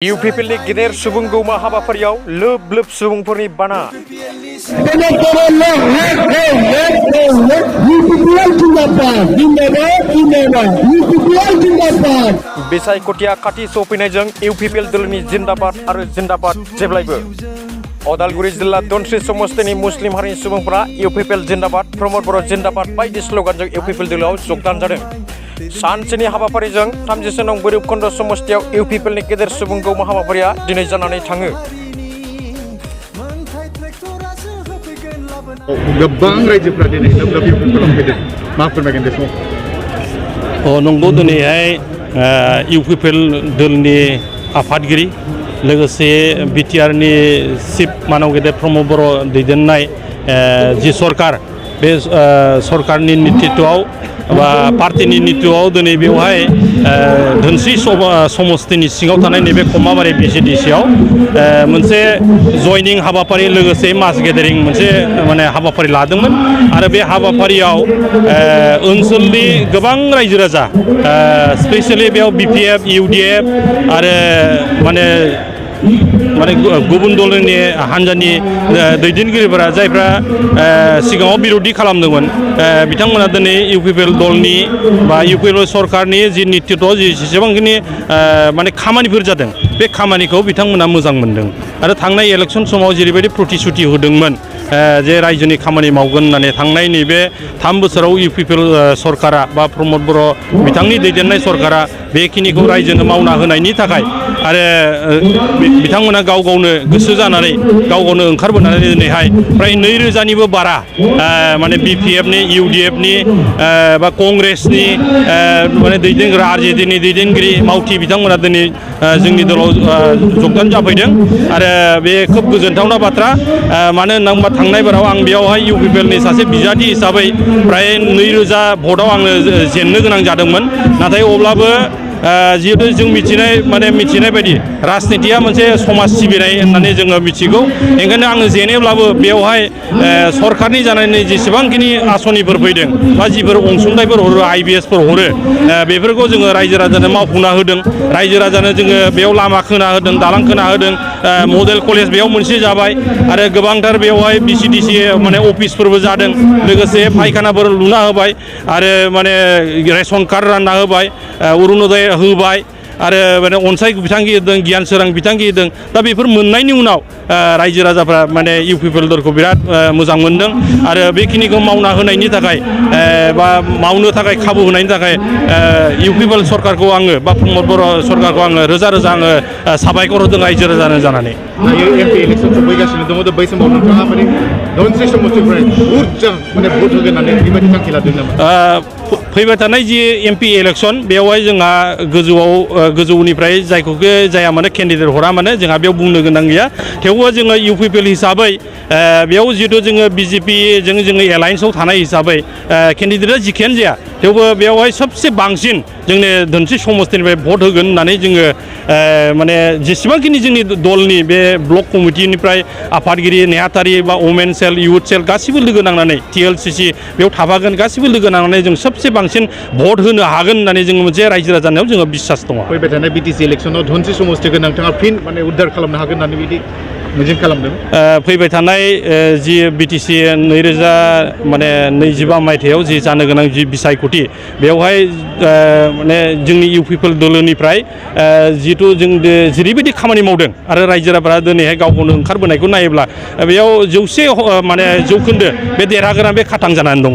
Uppl गेदेर सुबुं गौमा हाबाफारियाव लोब लोब सुबुंफोरनि बाना बिसायख'थिया खाथि सौफैनायजों Uppl दोलोनि जिन्दाबाद आरो जिन्दाबाद जेब्लायबो अदालगुरि जिल्ला धनस्रि समस्तिनि मुस्लिम हारिनि सुबुंफोरा Uppl जिन्दाबाद प्रमद बर' जिन्दाबाद बायदि स्ल'गानजों Uppl दोलोआव जगदान जादों। सानसेनि हाबाफारिजों 30 नं भैरबखुन्द समस्तियाव Uppl गेदेर सुबुं गौमा हाबाफारिया दिनै जानानै थाङो। गोबां रायजोफोरा दिनै Uppl फैदों मा फोरमायगोन बे समाव? नंगौ दिनैहाय Uppl दोलनि आफादगिरि लोगोसे बिटिआरनि चिफ मानव गेदेर प्रमद बर' दैदेननाय जि सरकार बे सरकारनि नेतृत्वआव बा पार्टीनि नेतृत्वआव दिनै बेवहाय धोनस्रि समस्तिनि सिङाव थानाय नैबे खमाबारि बिसिडिसिआव मोनसे जयनिं हाबाफारि लोगोसे मास गेदारिं मोनसे माने हाबाफारि लादोंमोन आरो बे हाबाफारियाव ओनसोलनि गोबां रायजो राजा स्पेशली बेयाव बिपिएफ इउडिएफ आरो माने गुबुन दलनि हान्जानि दैदेनगिरिफोरा जायफ्रा सिगाङाव बिरोधि खालामदोंमोन बिथांमोना दिनै Uppl दलनि बा Uppl सरकारनि जि नेतृत्व जेसेबांखिनि माने खामानिफोर जादों बे खामानिखौ बिथांमोना मोजां मोनदों आरो थांनाय इलेक्सन समाव जेरैबायदि प्रतिश्रुति होदोंमोन जे रायजोनि खामानि मावगोन होननानै थांनाय नैबे 3 बोसोराव Uppl सरकारा बा प्रमद बर' बिथांनि दैदेननाय सरकारा बेखिनिखौ रायजोनो मावना होनायनि थाखाय आरो बिथांमोना गाव गावनो गोसो जानानै गाव गावनो ओंखारबोनानै दिनैहाय प्राय 2000निबो बारा माने बिपिएफनि इउडिएफनि बा कंग्रेसनि माने दैदेनग्रा आरजेडिनि दैदेनगिरि मावथि बिथांमोना दिनै जोंनि दलाव जगदान जाफैदों आरो बे खोब गोजोनथावना बाथ्रा मानो होनना बुङोबा थांनाय बाराव आं बेयावहाय Uppl सासे बिजाथि हिसाबै प्राय 2000 भटआव आङो जेननो गोनां जादोंमोन नाथाय अब्लाबो जिहेतु जों मिथिनाय बायदि राजनितिया मोनसे समाज सिबिनाय होननानै जोङो मिथिगौ ओंखायनो आङो जेनेब्लाबो बेवहाय सरकारनि जानानै जेसेबांखिनि आसनिफोर फैदों बा जिफोर अनसुंथाइफोर हरो आइबिएसफोर हरो बेफोरखौ जोङो रायजो राजानो मावफुंना होदों रायजो राजानो जोङो बेयाव लामा खोना होदों दालां खोना होदों मडेल कलेज बेयाव मोनसे जाबाय आरो गोबांथार बेवहाय बिसिडिसि माने अफिसफोरबो जादों लोगोसे फायखानाफोर लुना होबाय आरो माने रेशन कार्ड रानना होबाय अरुणोदय होबाय आरो माने अनसाय बिथांखि होदों गियान सोरां बिथांखि होदों दा बेफोर मोननायनि उनाव रायजो राजाफ्रा माने Uppl दलखौ बिराद मोजां मोनदों आरो बेखिनिखौ मावना होनायनि थाखाय बा मावनो थाखाय खाबु होनायनि थाखाय Uppl सरकारखौ आङो बा प्रमद बर' सरकारखौ आङो रोजा रोजा आङो साबायखर होदों रायजो राजानो जानानै एमपि इलेक्सन सफैगासिनो दङ बै समाव नोंथाङा माने धनस्रि समस्तिनिफ्राय बुरजा माने भट होगोन होननानै बेबायदि थांखि लादों नामा? फैबाय थानाय जि एमपि इलेक्सन बेवहाय जोंहा गोजौनिफ्राय जायखौ जाया माने केन्डिडेट हरा माने जोंहा बेयाव बुंनो गोनां गैया थेवबो जोङो Uppl हिसाबै बेयाव जिहेतु जोङो बिजेपिजों जोङो एलायन्सआव थानाय हिसाबै केन्डिडेटआ जिखियानो जाया थेवबो बेवहाय सबसे बांसिन जोंनि धोनस्रि समस्तिनिफ्राय भट होगोन होननानै जोङो माने जेसेबांखिनि जोंनि दलनि बे ब्लक कमिटिनिफ्राय आफादगिरि नेहाथारि बा वमेन सेल इउथ सेल गासिबो लोगो नांनानै TLCC बेयाव थाफागोन गासिबो लोगो नांनानै जों सबसे बांसिन भट होनो हागोन होननानै जोङो मोनसे रायजो राजानायाव जोङो बिसास दङ। फैबाय थानाय बिटिसि इलेक्सनाव धनस्रि समस्तिखौ नोंथाङा फिन माने उद्धार खालामनो हागोन होननानै बिदि मिजिं खालामदों? फैबाय थानाय जि बिटिसि 2025 मायथाइयाव जि जानो गोनां जि बिसायख'थि बेवहाय माने जोंनि Uppl दोलोनिफ्राय जिहेतु जों जेरैबायदि खामानि मावदों आरो रायजो राजाफ्रा दिनैहाय गाव गावनो ओंखारबोनायखौ नायोब्ला बेयाव 100 माने जौखोन्दो बे देरहागोना बे खाथां जानानै दङ।